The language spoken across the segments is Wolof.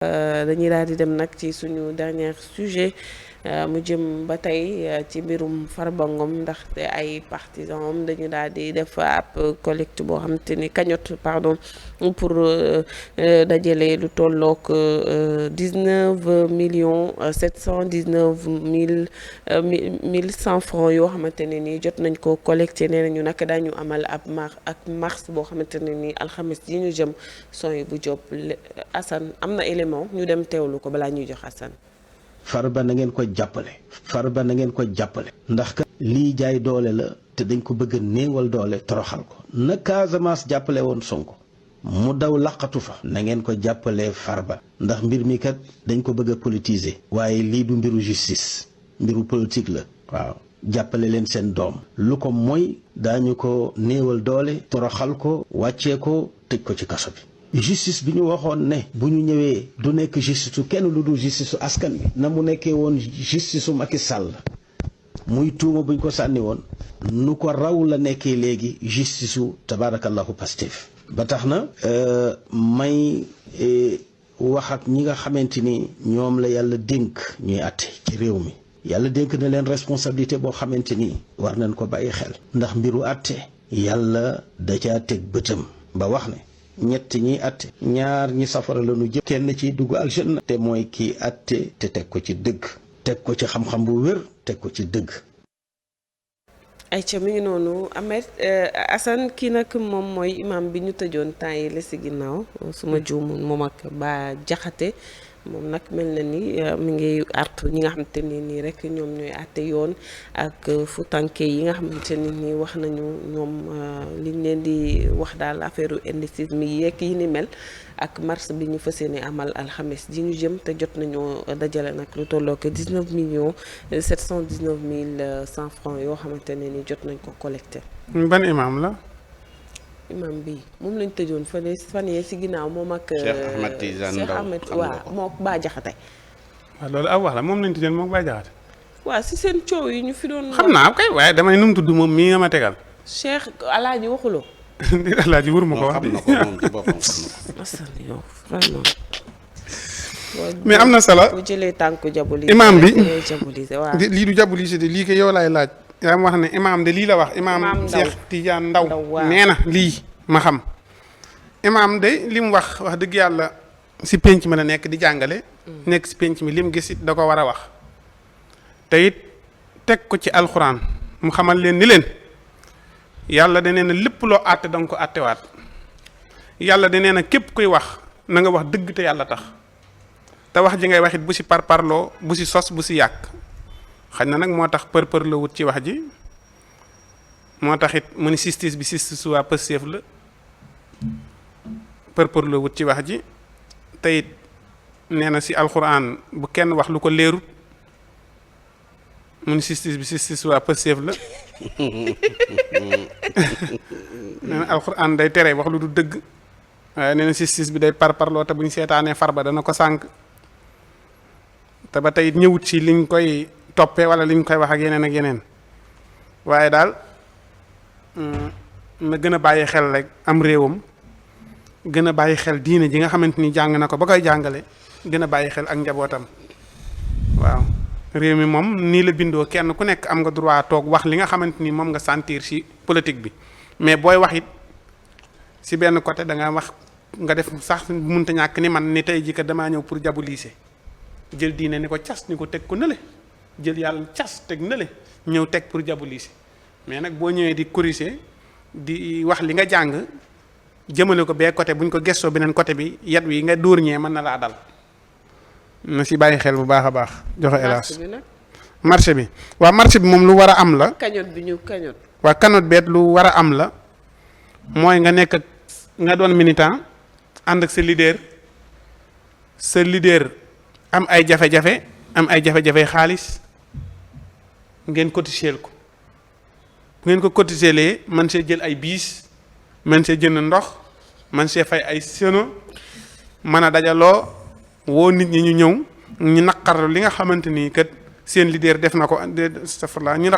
dañuy daal di dem nag ci suñu dernier sujet mu jëm ba tey ci mbirum Farba Ngom ndaxte ay partisans am dañu daal di def ab collecte boo xamante ni cagnotte pardon pour dajale lu tollook 19 millions 719 mille 100 francs yoo xamante ne ni jot nañ ko collecté nee nañu nag dañu amal ab mars boo xamante ne ni alxames yi ñu jëm son bu job Assane am na élément ñu dem teewlu ko balaa ñuy jox Assane. Farba na ngeen ko jàppale. Farba na ngeen ko jàppale. ndax ka lii jaay doole la te dañ ko bëgg a néewal doole toroxal ko. na Casamance jàppale woon Sonko mu daw laqatu fa. na ngeen ko jàppale Farba. ndax mbir mi kat dañ ko bëgg a politiser. waaye lii du mbiru justice mbiru politique la. waaw jàppale leen seen doom. lu ko mooy daañu ko néewal doole toroxal ko wàccee ko tëj ko ci kaso bi. justice bi ñu waxoon ne bu ñu ñëwee du nekk justice su kenn lu dul justice su askan bi na mu nekkee woon justice su Macky Sall muy tuuma buñ ko sànni woon nu ko raw la nekkee léegi justice su tabaarakallahu Pastef ba tax na may wax ak ñi nga xamante ni ñoom la yàlla dénk ñuy àtte ci réew mi yàlla dénk na leen responsabilité boo xamante ni war nañ ko bàyyi xel ndax mbiru àtte yàlla da caa teg bëtam ba wax ne ñett ñi atte ñaar ñi safara la ñu jëm kenn ci dugg aljanna te mooy kii atte te teg ko ci dëgg teg ko ci xam-xam bu wér teg ko ci dëgg. ayca mi ngi noonu Ahmed Assane kii nag moom mooy imam bi ñu tëjoon temps yi la si ginnaaw suma juumul moom ak Bah Diakhaté moom nag mel na ni mi ngi artu ñi nga xamante ne nii rek ñoom ñooy àtte yoon ak futanke yi nga xamante ne nii wax nañu ñoom liñ leen di wax daal affaire indécisme yi yeeg yi ni mel ak mars bi ñu fas yéene amal alxames ji ñu jëm te jot nañoo dajale nag lu tollook 19 millions 719 mille 100 francs yoo xamante ne nii jot nañ ko collecté. ban imam la. imam bi moom lañ tëjoon fan yee si ginnaaw moom ak. Cheikh Ahmed Tidiane Ndao waaw moo Bah Diakhaté. waaw loolu ab wax la moom lañ tëjoon moom Bah Diakhaté. waaw si seen coow yi ñu fi doon. xam naa kay waaye damay nu mu tudd moom mii nga ma tegal. Cheikh Alaaji waxuloo. di Alaaji wur ma ko wax. xam na ko moom ci boppam xam na ko. yow vraiment. mais am na solo. bu jëlee tànku jabulise. imam bi waaw. lii du jabulise de lii ko yow laay laaj. yaa ma wax ne imaam de lii la wax imaam Cheikh Tidiane Ndao nee na lii ma xam imaam de li mu wax dëgg yàlla si penc mi la nekk di jàngale nekk si penc mi li mu gis it da ko war a wax te it teg ko ci alxuraan mu xamal leen ni leen yàlla da nee na lépp loo àtte da nga ko àttewaat yàlla da nee na képp kuy wax na nga wax dëgg te yàlla tax te wax ji ngay wax it bu si parparloo bu si sos bu si yàq xañ na nag moo tax për la wut ci wax ji moo tax it mu ni justice bi justice waa Pastef la për la wut ci wax ji te it nee na si alxuraan bu kenn wax lu ko leerut mu ni justice bi justice waa Pastef la nee na alxuraan day tere wax lu du dëgg waaye nee na justice bi day parparloo te bu ñu seetaanee Farba dana ko sànq te ba tey it ñëwut si liñ koy toppee wala li ñu koy wax ak yeneen waaye daal na gën a bàyyi xel rek am réewam gën a bàyyi xel diine ji nga xamante ni jàng na ko ba koy jàngale gën a bàyyi xel ak njabootam waaw réew mi moom nii la bindoo kenn ku nekk am nga droit toog wax li nga xamante ni moom nga sentir ci politique bi mais booy wax it ci benn côté da nga wax nga def sax munta ñàkk ni man ni tey jii kat damaa ñëw pour diaboliser jël diine ni ko cas ni ko teg ko nële jël yàlla cas teg na le ñëw teg pour diaboliser mais nag boo ñëwee di corriger di wax li nga jàng jëmale ko bee côté buñ ko gestoo beneen côté bi yat wi nga dóor ñee mën na laa dal na si bàyyi xel bu baax a baax joxe hélas marché bi waa marché bi moom lu war a am la cagnotte bi ñu cagnotte waa cagnotte beet lu war a am la mooy nga nekk ak nga doon militant ànd ak sa leader am ay jafe-jafe xaalis ngeen cotiser ko bu ngeen ko cotiser man see jël ay biis man see jënd ndox man see fay ay seno mën a dajaloo woo nit ñi ñu ñëw ñu naqar li nga xamante ni kat seen leader def na ko astafurlah ñu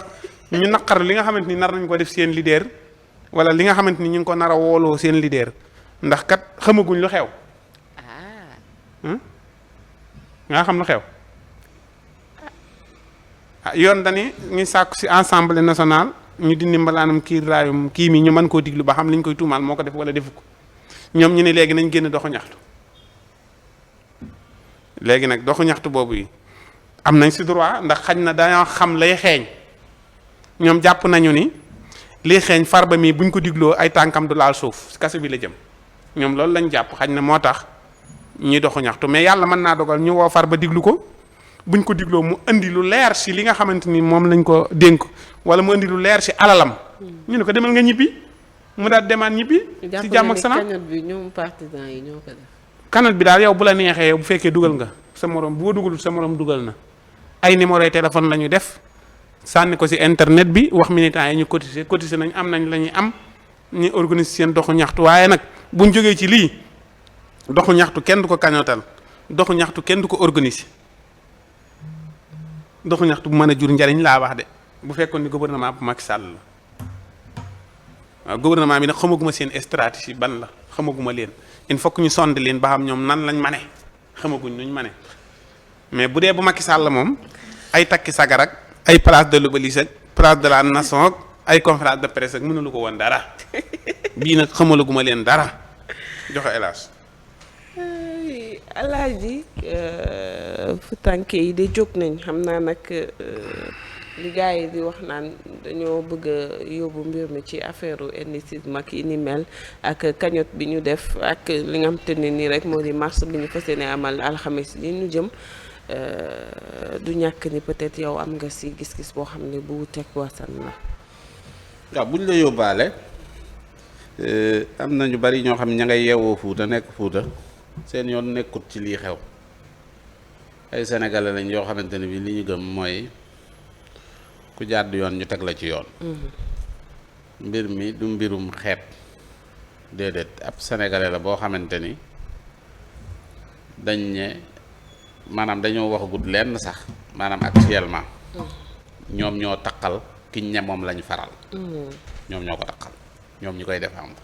naqar li nga xamante ni nar nañ ko def seen leader wala li nga xamante ni ñu ngi ko nar a wooloo seen leader ndax kat xamaguñ lu xew nga xam lu xew yoon dani ñu sàkku ci assemblée nationale ñu dindi mbalaanam kii raayum kii mi ñu mën koo diglu ba xam li ñu koy tuumaal moo ko def wala defu ko ñoom ñu ne léegi nañ génn doxu ñaxtu léegi nag doxu ñaxtu boobu yi am nañ ci droit ndax xañ na dañoo xam lay xeeñ ñoom jàpp nañu ni lii xeeñ Farba mi buñ ko digloo ay tànkam du laal suuf ci kaso bi la jëm ñoom loolu lañ jàpp xañ na moo tax ñuy doxu ñaxtu mais yàlla mën naa dogal ñu woo Farba diglu ko buñ ko digloo mu indi lu leer ci li nga xamante ni moom lañ ko dénk wala mu indi lu leer ci alalam ñu ne ko demal nga ñibbi mu daal demaan ñibbi ci jàmm ak salaam. cagnotte bi ñoom partisans yi ñoo ko def. cagnotte bi daal yow bu la neexee yow bu fekkee dugal nga sa morom boo dugalul sa morom dugal na ay numéro téléphone la ñu def sànni ko ci internet bi wax militants yi ñu cotiser nañ am nañ la ñuy am ñu organiser seen doxu ñaxtu waaye nag buñ jógee ci lii doxu ñaxtu kenn du ko cagnotal doxu ñaxtu kenn du ko organiser doxu ñaxtu bu mën a jur njariñ laa wax de bu fekkoon ni gouvernement bu Macky Sall la waaw gouvernement bi nag xamaguma seen stratégie ban la xamaguma leen il faut que ñu sonde leen ba xam ñoom nan lañ mane xamaguñ nuñ mane mais bu dee bu Macky Sall moom ay takki sagar ak ay place de l'Obélisque ak place de la Nation ak ay conférence de presse ak mënulu ko woon dara bii nag xamalaguma leen dara joxe hélas alaaji fu tànke yi de jóg nañ xam naa nag li gars yi di wax naan dañoo bëgg a yóbbu mbir mi ci affaire ethnicisme ak yi ni mel ak cagnotte bi ñu def ak li nga xam te ne nii rek moo di marche bi ñu fas yéene amal alxames yi ñu jëm du ñàkk ni peut-être yow am nga ci gis-gis boo xam ne bu wuteeg wasan la. waaw buñ la yóbbaale am na ñu bari ñoo xam ña ngay yeewoo Fuuta nekk Fuuta seen yoon nekkut ci lii xew ay sénégalais lañ yoo xamante ne bi li ñu gëm mooy ku jàdd yoon ñu teg la ci yoon. mbir mi du mbirum xeet déedéet ab sénégalais la boo xamante ni dañ ne maanaam dañoo waxagut lenn sax maanaam actuellement ñoom ñoo taqal kiñ ne moom lañ faral. ñoom ñoo ko taqal ñoom ñi koy défendre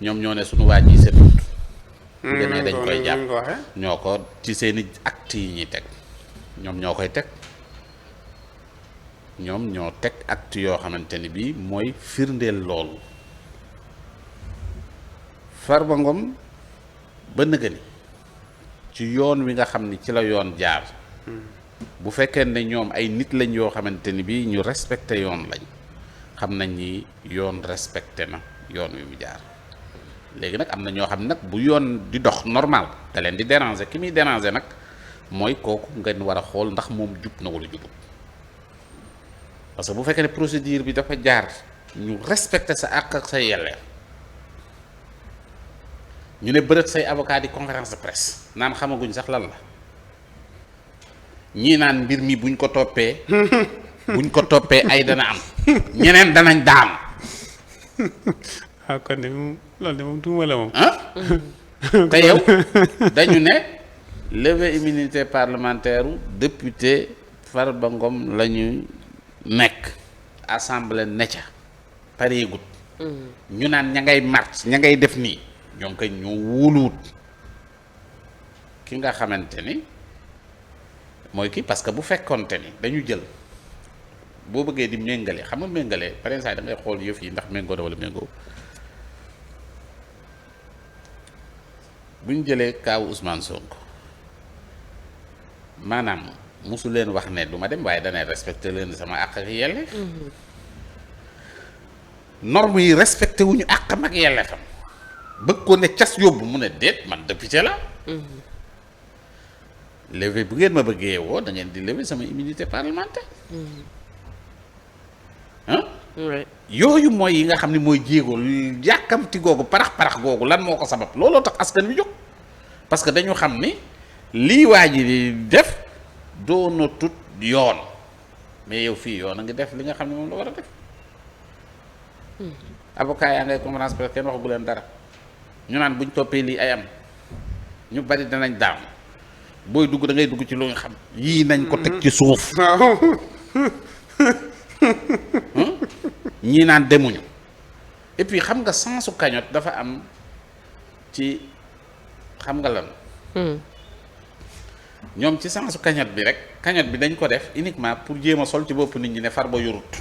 ñoom ñoo ne suñu waa ji setut bu demee dañ koy jàpp ñoo ko ci seeni actes yi ñuy teg ñoom ñoo koy teg ñoom ñoo teg actes yoo xamante ni bii mooy firndeel loolu Farba Ngom ba nëgëni ci yoon wi nga xam ni ci la yoon jaar bu fekkee ne ñoom ay nit lañ yoo xamante ni bii ñu respecté yoon lañ xam nañ ni yoon respecté na yoon wi mu jaar léegi nag am na ñoo xam ne nag bu yoon di dox normal da leen di déranger ki muy déranger nag mooy kooku ngeen war a xool ndax moom jub na wala jubut parce que bu fekkee ne procédure bi dafa jaar ñu respecté sa àq ak sa yelleef ñu ne bërët say avocat di conférence de presse naan xamaguñ sax lan la ñii naan mbir mi buñ ko toppee ay dana am ñeneen danañ daanu. waaw kon de moom loolu de moom tuuma la moom. te yow dañu ne lever immunité parlementaire député Farba Ngom la ñu nekk assemblée ne ca pareegut ñu naan ña ngay marche ña ngay def nii ñoom kay ñoo wóoluwut ki nga xamante ni mooy kii parce que bu fekkonte ni dañu jël boo bëggee di méngale xam nga méngale par exemple da ngay xool yëf yi ndax méngoo na wala méngoo bu ñu jëlee kaawu Ousmane Sonko maanaam mosu leen wax ne du ma dem waaye danay respecté leen sama àq ak yelle norme yi respecté wuñu àqam ak yellefam bëgg ko ne cas yóbbu mu ne déet man député la lever bu ngeen ma bëggee woo da ngeen di lever sama immunité parlementaire yooyu mooy yi nga xam ne mooy jéego yàkkamti googu parax googu lan moo ko sabab looloo tax askan wi jóg parce que dañu xam ni lii waa ji di def doona tut yoon mais yow fii yoon a ngi def li nga xam ne moom la war a def avocat yaa ngay conférence presse kenn waxagu leen dara ñu naan buñ toppee lii ay am ñu bari danañ daam booy dugg da ngay dugg ci lu nga xam yii nañ ko teg ci suuf ñii naan demuñu et puis xam nga sensu cagnotte dafa am ci xam nga lan ñoom ci sensu cagnotte bi rek cagnotte bi dañ ko def uniquement pour jéem a sol ci bopp nit ñi ne Farba yorut.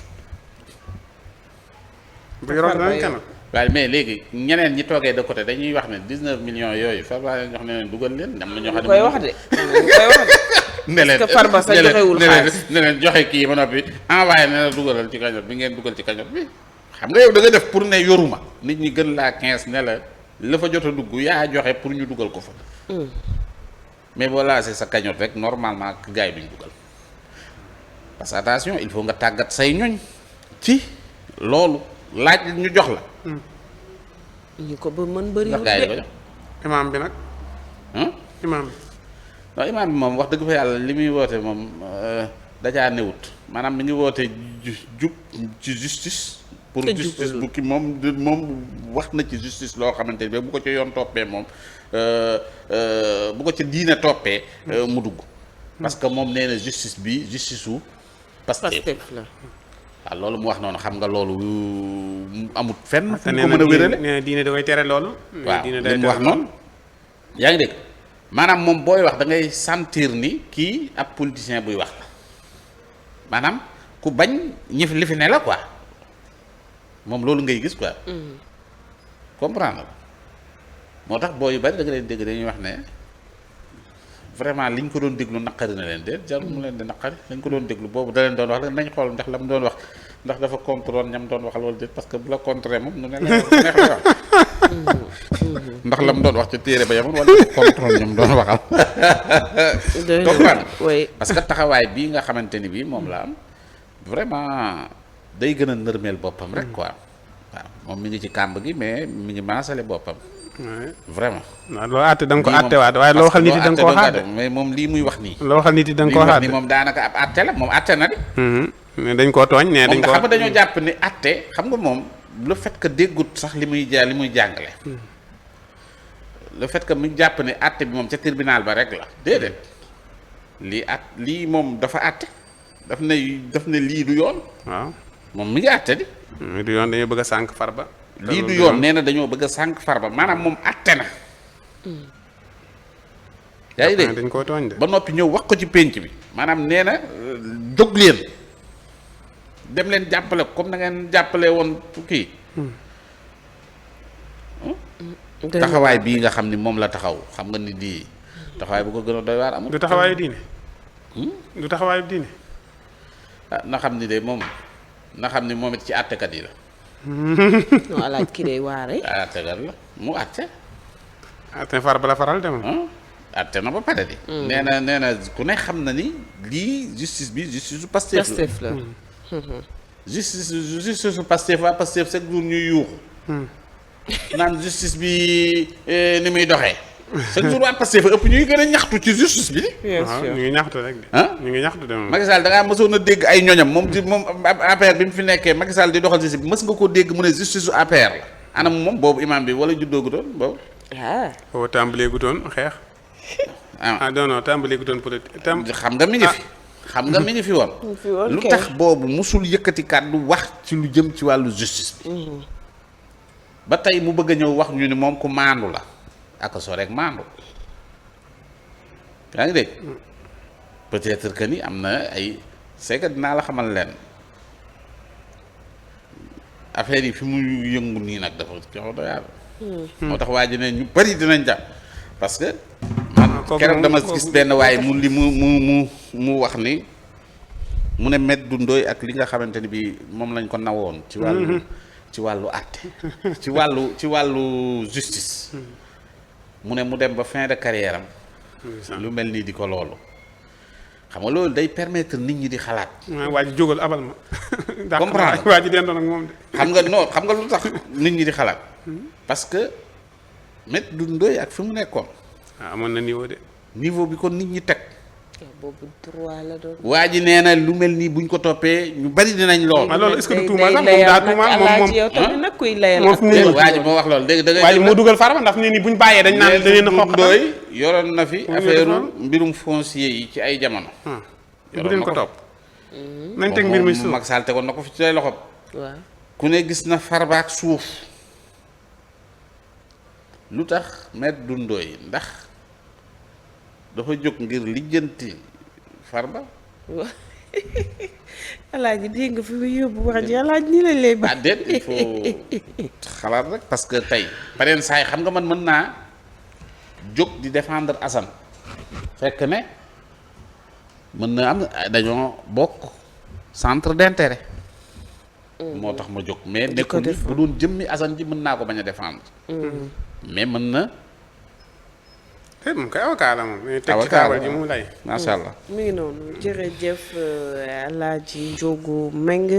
bu yoroon danañ kanam. waaye mais léegi ñeneen ñi toogee de côté dañuy wax ne 19 millions yooyu Farba leen jox ne leen dugal leen am na ñoo xam ne koy wax de koy wax de. ne leen parce que Farba sa joxewul xaalis ne leen joxe kii ba noppi envoyé ne la dugalal ci cagnotte bi ngeen dugal ci cagnotte bi xam nga yow da nga def pour ne yoruma nit ñi gën laa 15 ne la fa jot a dugg yaa joxe pour ñu dugal ko fa. mais boo laasee sa cagnotte rek normalement gars yi duñ dugal parce que attention il faut nga tàggat say ñoñ ci loolu laaj ñu jox la. ñu ko ba mën bëri ndax gars yi di ko jox. imaam bi nag. imaam bi. waaw imaam bi moom wax dëgg fa yàlla li muy woote moom dajaa newut maanaam mi ngi woote jub ci justice. pour justice bu ki moom wax na ci justice loo xamante ne bu ko ci yoon toppee moom bu ko ci diine toppee mu dugg. parce que moom nee na justice bi justice su Pastef la. waaw loolu mu wax noonu xam nga loolu amut fenn. fu nee ko mën a wérale na diine da koy tere loolu. waaw diine li mu wax noonu. yaa ngi dégg maanaam moom booy wax da ngay sentir ni kii ab politicien buy wax la maanaam ku bañ ñi li fi ne la quoi moom loolu ngay gis quoi. comprendre moo tax booy yu bari da nga leen dégg dañuy wax ne vraiment liñ ko doon déglu naqari na leen de jarul mu leen di naqari lañ ko doon déglu boobu da leen doon wax nañ xool ndax la mu doon wax ndax dafa contrôle ñam doon waxal wala déet parce que bu la contré moom nu ne la neex la wax ndax la mu doon wax ci téere ba yamoon wala contrôle ñam doon waxal. comprendre parce que taxawaay bii nga xamante ni bii moom la am vraiment day gën a nërmeel boppam rek quoi waaw moom mi ngi ci kàmb gi mais mi ngi maasale boppam. vraiment. waaw loo àtte da nga ko àttewaat waaye loo waxal nit yi da nga ko waxaat de mais moom lii muy wax nii. loo waxal nit yi da nga ko waxaat de moom daanaka ab àtte la moom àtte na de. mais dañ koo tooñ nee dañ ko xam nga dañoo jàpp ni àtte xam nga moom le fait que déggut sax li muy jàngale. le fait que mu jàpp ni àtte bi moom ca tribunal ba rek la déedéet lii moom dafa àtte daf ne lii du yoon. waaw moom mi ngi àtte di. du yoon dañoo bëgg a sànq Farba. lii du yoon nee na dañoo bëgg a sànq Farba maanaam moom àtte na. yaa ngi dégg dañ koo tooñ de. ba noppi ñëw wax ko ci pénc bi maanaam nee na jóg leen dem leen jàppale ko comme na ngeen jàppale woon kii. taxawaay bii nga xam ni moom la taxaw xam nga ni lii taxawaay bu ko gën a doy waar amul. du taxawaayu diine. du taxawaayu diine. ah na xam ni de moom na xam ni moom it ci àttekat yi la. non alaaj kii day waare. àttekat la mu àtte. àtte Farba la faral dem. àtte na ba pare di. nee na ku ne xam na ni lii justice bi justice su Pastef la. justice su Pastef waa Pastef chaque jour ñuy yuuxu. naan justice bi ni muy doxee. chaque jour waa Pastef ëpp ñuy gën a ñaxtu ci justice bi. waaw ñu ngi ñaxtu rek de. ñu ngi ñaxtu de moom. Macky Sall da ngaa mësoon a dégg ay ñoñam moom APR bi mu fi nekkee Macky Sall di doxal justice bi mës nga koo dégg mu ne justice su APR la. anam moom boobu imam bi wala juddoo gu doon boobu. boobu tàmbalee gu doon xeex. non tàmbalee gu doon politique xam nga mi ngi fi. xam nga mi ngi fi woon. lu tax boobu musul yëkkati kàddu wax ci lu jëm ci wàllu justice bi. ba tey mu bëgg a ñëw wax ñu ni moom ku maandu la ak soo rek maandu yaa ngi dégg peut-être que ni am na ay c'est que dinaa la xamal leen affaire yi fi mu yëngu nii nag dafa jox doyaar moo tax waa ji ne ñu bari dinañ jàpp parce que man keroog dama gis benn waaye mu li mu wax ni mu ne met du ndooy ak li nga xamante ni bi moom lañ ko nawoon ci wàllu àtte ci wàllu justice mu ne mu dem ba fin de carrière am lu mel nii di ko loolu xam nga loolu day permettre nit ñi di xalaat. waa ji jógal abal ma. comprendre waa ji dendoon ak moom de. xam nga lu tax nit ñi di xalaat parce que Maître Doudou Ndoye ak fi mu nekkoon. amoon na niveau de. niveau bi kon nit ñi teg. boobu droit la doon. waa ji nee na lu mel nii buñ ko toppee ñu bari dinañ lool. loolu est-ce que du tuuma sax moom daa tuuma moom yow tamit nag kuy layal waa ji moo wax loolu dégg waa ji moo dugal Farba ndax nii buñ bàyyee dañ naan dañu leen a xoq Ndoye yoroon na fi affaire mbirum foncier yi ci ay jamono. bu leen ko topp. nañ teg mbir mi suuf Macky Sall tegoon na ko fi ci ay loxoom. waaw ku ne gis na Farba ak suuf lu tax Maître Doudou Ndoye ndax dafa jóg ngir lijjanti Farba. alaaji dégg nga fi muy yóbbu wax ji alaaji nii lañ lay ah déet il faut xalaat rek parce que tey pareen saay xam nga man mën naa jóg di défendre Assane fekk ne mën na am dañoo bokk centre d'intérêt. moo tax ma jóg mais nekkul ni bu doon jëmmi Assane ji mën naa ko bañ a défendre. mais mën na. moom kay avocat la moom. teg ci taabal ji mu lay. macha allah. mi ngi noonu jërëjëf Alaaji Njogu Meng